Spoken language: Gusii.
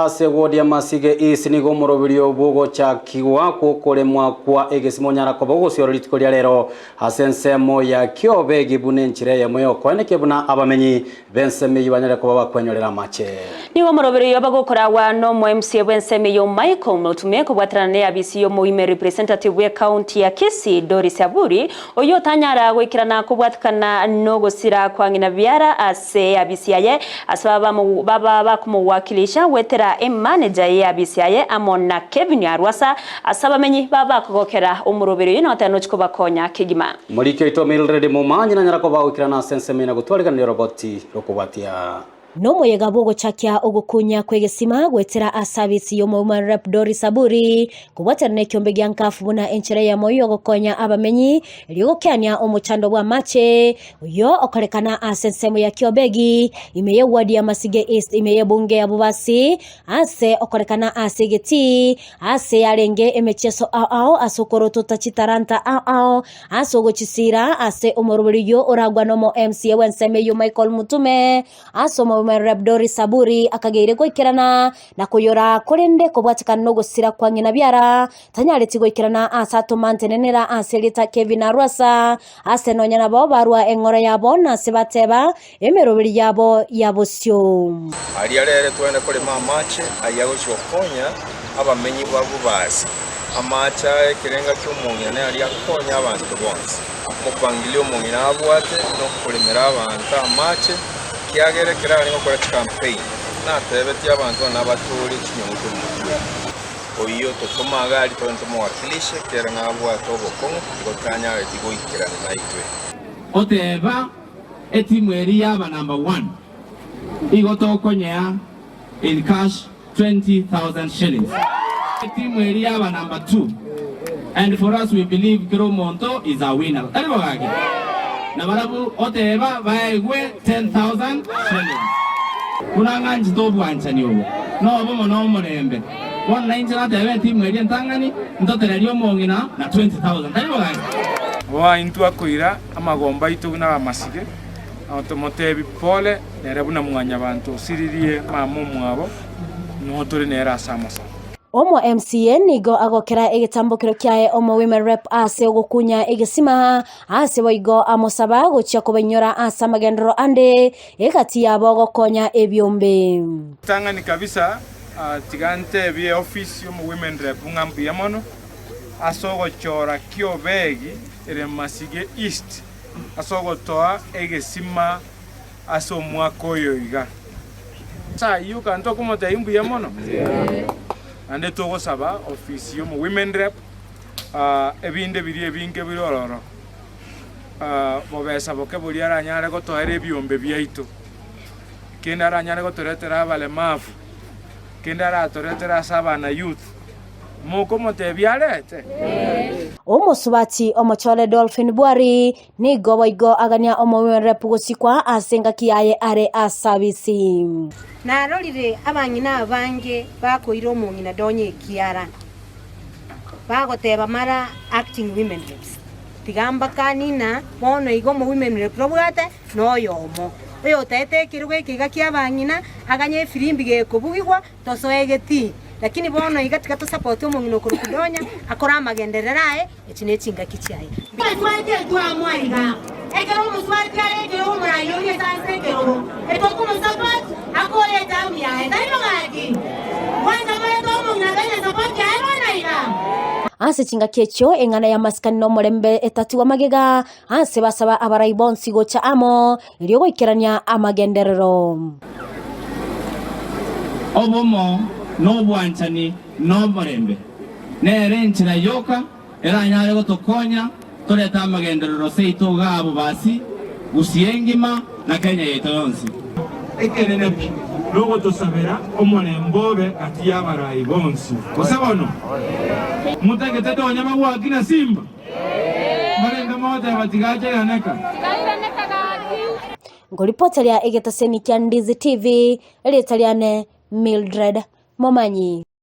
Ase ward ya Masige East nigo omoroberio bw'ogochakigwa kw'okoremwa kwa egesima onyara koba ogosiora rituko ria rero ase ensemo ya Kiobegi buna enchera eyemo y'okoenekia buna abamenyi b'ensemo eyio banyare koba bakwenyorera amache. Nigo omoroberio oyo bagokoragwa nomo MCA bw'ensemo eyio Michael Motume kobwaterana neabisi y'omoime representative bw'ecounty ya Kisii Doris Aburi oyio otanyara goikerana kobwatekana nogosira kwa ng'ina biara ase eabisi yaye ase baba bakomowakilisha goetera emanager y'eabisi yaye amo na Kevin Arwasa ase abamenyi baba bakogokera omoroberio oyio nagoteba nochi kobakonya kegima. Omoriki oito Mildred Momanyi nanyara koba goikerana ase ensemo eye na gotwariganera oroboti rokobwatia. Nomoyega bw'ogochakia ogokunya kw'egesima goetera ase abisi y'omohuman Rep Doris Aburi, kobwatana nekiombe gia Nkafu buna enchera eyemo y'ogokonya abamenyi erio gokeania omochando bw'amache oyio okorekana ase ensemo ya Kiobegi ime y'eward ya Masige East ime y'ebunge ya Bobasi ase okorekana ase egetii ase yarenge emechieso ao ao ase okorotota chitaranta ao ao Ase ogochisiira ase omoroberi oyio oragwa nomo MCA bw'ensemo eyio Michael Mutume, ase omobima Rep Doris Saburi akageire goikerana na koyora korende kobwatekana nogosira kwa ng'ina biara tanyareti goikerana ase atoma ntenenera ase erieta Kevin Arwasa ase nonya nabo barwa eng'ora yabo na ase bateba emeroberi yabo ya bosio. Aria rere twende korema amache ayia gochia gokonya abamenyi ba Bobasi. Amache aya ekerenga ki'omong'ina naria akonya abanto bonsi. Omopangilio omong'ina abwate nokoremera abanto amache, ekiagera ekero arenge gokora chikampeini, natebetie abanto buna nabatoorie chinyongo korwa motwe. Oyio totoma iga aria togende tomowakilishe, ekiagera ng'a abwate obokong'u, igo tanyareti goikerana naitwe. Oteba etimu eria yaba number one igo tokonyea in cash 20,000 shillings. Etimu eria yaba number two and for us we believe kera omonto is a winner. Tari bo gaki? Na barabwo oteba baegwe 10,000 shillings. Buna ng'anchete obwanchani obo, nobomo na omorembe. Bono nainche nateba etimu eria entang'ani ntotererie omong'ina na 20,000. Tari bo gaki? Boa intwe akoira amagomba aito buna abamasige, na tomotebi pole nere buna mwanyabanto osiririe mama omwabo, nigo tore nere ase amasabo. Omo MCA nigo agokera egetambokero kiaye omo Women Rep ase ogokunya egesima ase boigo amosaba gochia kobainyora ase amagenderero ande egati yabo gokonya ebiombe. Tang'ani kabisa tiga ntebie office y'omo Women Rep ng'a mbuya mono ase ogochora kiobegi ere Masige East ase ogotoa egesima ase omwaka oyo iga. Ase ayio kare tokomotebia mbuya mono, naende togosaba ofisi y'omo women rep ebinde biria ebinge bire ororo, bobesa boke boria aranyare gotoera ebiombe biaito, kende aranyare gotoretera abalemavu, kende aratoretere ase abana youth. Mokomotebia arete? Omosubati omochore Dolphin Bwari nigo boigo agania omowerep gosikwa ase engaki yaye are asabisi. Narorire abang'ina abange bakoira omong'ina donya ekiara, bagoteba mara acting women reps. Tiga mbakanie ng'a bono iga omo women rep tobwate noyomo, oyotaete ekerogo eke iga kia abang'ina, aganye efirimbi gekobugigwa Tosoe getii, lakini bono iga tiga tosapote omong'ina okorokwa Donya akore amagenderero aye, echi nechingaki chiaye. Omosubati etwamwa iga, ekero omosubati are ekerogo omoraia oria ase ase ekerogo, etokomosapot akore etamu yaye, tari bo gaki? Kwanza morete omong'ina Donya support yaye bono iga. Ase chingaki echio eng'ana y'amasikani na omorembe etatigwa magega, ase basaba abarai bonsi gocha amo, erio goikerania amagenderero. Obomo, na obwanchani, na omorembe, nere enchera yoka eranyare gotokonya torete amagenderero seito iga abwo basi, Gusii engima na Kenya yaito yonsi. Ekenene pi nogotosabera omorembe obe gati y'abarai bonsi. Gose bono? Motagete donya magwaki na simba? Mbarenge mogoteba tigacha iraneka. Ngoripota ria egetaseni kia Ndizi TV, erieta riane Mildred Momanyi.